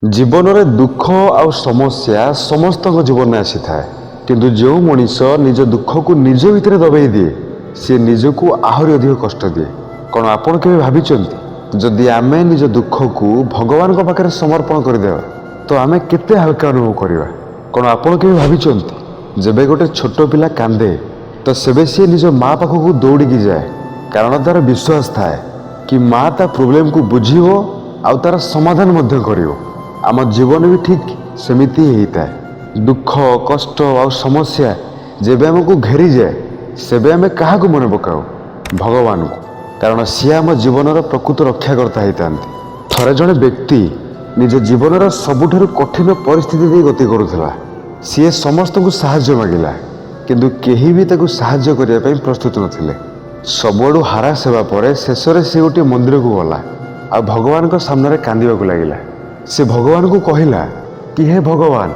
ଜୀବନରେ ଦୁଃଖ ଆଉ ସମସ୍ୟା ସମସ୍ତଙ୍କ ଜୀବନରେ ଆସିଥାଏ, କିନ୍ତୁ ଯେଉଁ ମଣିଷ ନିଜ ଦୁଃଖକୁ ନିଜ ଭିତରେ ଦବେଇ ଦିଏ, ସିଏ ନିଜକୁ ଆହୁରି ଅଧିକ କଷ୍ଟ ଦିଏ। କ'ଣ ଆପଣ କେବେ ଭାବିଛନ୍ତି, ଯଦି ଆମେ ନିଜ ଦୁଃଖକୁ ଭଗବାନଙ୍କ ପାଖରେ ସମର୍ପଣ କରିଦେବା ତ ଆମେ କେତେ ହାଲକା ଅନୁଭବ କରିବା? କ'ଣ ଆପଣ କେବେ ଭାବିଛନ୍ତି, ଯେବେ ଗୋଟେ ଛୋଟ ପିଲା କାନ୍ଦେ ତ ସେବେ ସିଏ ନିଜ ମା ପାଖକୁ ଦୌଡ଼ିକି ଯାଏ, କାରଣ ତାର ବିଶ୍ୱାସ ଥାଏ କି ମା ତା ପ୍ରୋବ୍ଲେମକୁ ବୁଝିବ ଆଉ ତାର ସମାଧାନ ମଧ୍ୟ କରିବ। ଆମ ଜୀବନ ବି ଠିକ୍ ସେମିତି ହିଁ ହେଇଥାଏ। ଦୁଃଖ, କଷ୍ଟ ଆଉ ସମସ୍ୟା ଯେବେ ଆମକୁ ଘେରିଯାଏ, ସେବେ ଆମେ କାହାକୁ ମନେ ପକାଉ? ଭଗବାନଙ୍କୁ। କାରଣ ସିଏ ଆମ ଜୀବନର ପ୍ରକୃତ ରକ୍ଷାକର୍ତ୍ତା ହେଇଥାନ୍ତି। ଥରେ ଜଣେ ବ୍ୟକ୍ତି ନିଜ ଜୀବନର ସବୁଠାରୁ କଠିନ ପରିସ୍ଥିତି ଦେଇ ଗତି କରୁଥିଲା। ସିଏ ସମସ୍ତଙ୍କୁ ସାହାଯ୍ୟ ମାଗିଲା, କିନ୍ତୁ କେହି ବି ତାକୁ ସାହାଯ୍ୟ କରିବା ପାଇଁ ପ୍ରସ୍ତୁତ ନଥିଲେ। ସବୁଆଡ଼ୁ ହାରାସ ହେବା ପରେ ଶେଷରେ ସେ ଗୋଟିଏ ମନ୍ଦିରକୁ ଗଲା ଆଉ ଭଗବାନଙ୍କ ସାମ୍ନାରେ କାନ୍ଦିବାକୁ ଲାଗିଲା। ସେ ଭଗବାନଙ୍କୁ କହିଲା କି, "ହେ ଭଗବାନ,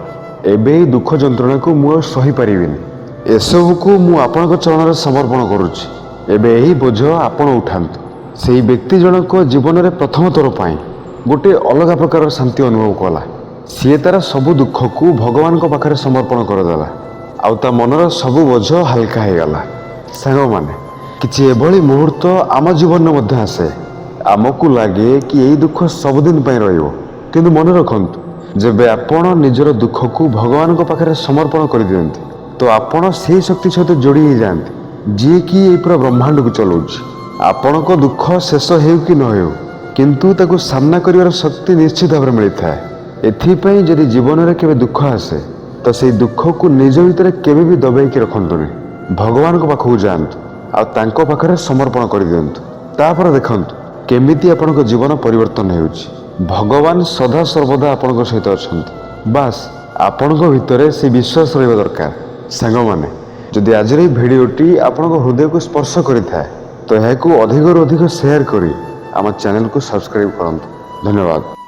ଏବେ ଏଇ ଦୁଃଖ ଯନ୍ତ୍ରଣାକୁ ମୁଁ ଆଉ ସହିପାରିବିନି। ଏସବୁକୁ ମୁଁ ଆପଣଙ୍କ ଚରଣରେ ସମର୍ପଣ କରୁଛି। ଏବେ ଏହି ବୋଝ ଆପଣ ଉଠାନ୍ତୁ।" ସେହି ବ୍ୟକ୍ତି ଜଣକ ଜୀବନରେ ପ୍ରଥମ ଥର ପାଇଁ ଗୋଟିଏ ଅଲଗା ପ୍ରକାରର ଶାନ୍ତି ଅନୁଭବ କଲା। ସିଏ ତାର ସବୁ ଦୁଃଖକୁ ଭଗବାନଙ୍କ ପାଖରେ ସମର୍ପଣ କରିଦେଲା ଆଉ ତା ମନର ସବୁ ବୋଝ ହାଲକା ହେଇଗଲା। ସାଙ୍ଗମାନେ, କିଛି ଏଭଳି ମୁହୂର୍ତ୍ତ ଆମ ଜୀବନରେ ମଧ୍ୟ ଆସେ। ଆମକୁ ଲାଗେ କି ଏଇ ଦୁଃଖ ସବୁଦିନ ପାଇଁ ରହିବ। କିନ୍ତୁ ମନେ ରଖନ୍ତୁ, ଯେବେ ଆପଣ ନିଜର ଦୁଃଖକୁ ଭଗବାନଙ୍କ ପାଖରେ ସମର୍ପଣ କରିଦିଅନ୍ତି, ତ ଆପଣ ସେଇ ଶକ୍ତି ସହିତ ଯୋଡ଼ି ହେଇଯାଆନ୍ତି, ଯିଏକି ଏଇ ପୁରା ବ୍ରହ୍ମାଣ୍ଡକୁ ଚଲାଉଛି। ଆପଣଙ୍କ ଦୁଃଖ ଶେଷ ହେଉ କି ନ ହେଉ, କିନ୍ତୁ ତାକୁ ସାମ୍ନା କରିବାର ଶକ୍ତି ନିଶ୍ଚିତ ଭାବରେ ମିଳିଥାଏ। ଏଥିପାଇଁ ଯଦି ଜୀବନରେ କେବେ ଦୁଃଖ ଆସେ, ତ ସେଇ ଦୁଃଖକୁ ନିଜ ଭିତରେ କେବେ ବି ଦବେଇକି ରଖନ୍ତୁନି। ଭଗବାନଙ୍କ ପାଖକୁ ଯାଆନ୍ତୁ ଆଉ ତାଙ୍କ ପାଖରେ ସମର୍ପଣ କରିଦିଅନ୍ତୁ। ତାପରେ ଦେଖନ୍ତୁ କେମିତି ଆପଣଙ୍କ ଜୀବନ ପରିବର୍ତ୍ତନ ହେଉଛି। ଭଗବାନ ସଦା ସର୍ବଦା ଆପଣଙ୍କ ସହିତ ଅଛନ୍ତି। ବାସ୍, ଆପଣଙ୍କ ଭିତରେ ସେ ବିଶ୍ୱାସ ରହିବା ଦରକାର। ସାଙ୍ଗମାନେ, ଯଦି ଆଜିର ଏହି ଭିଡ଼ିଓଟି ଆପଣଙ୍କ ହୃଦୟକୁ ସ୍ପର୍ଶ କରିଥାଏ, ତ ଏହାକୁ ଅଧିକରୁ ଅଧିକ ସେୟାର କରି ଆମ ଚ୍ୟାନେଲକୁ ସବସ୍କ୍ରାଇବ୍ କରନ୍ତୁ। ଧନ୍ୟବାଦ।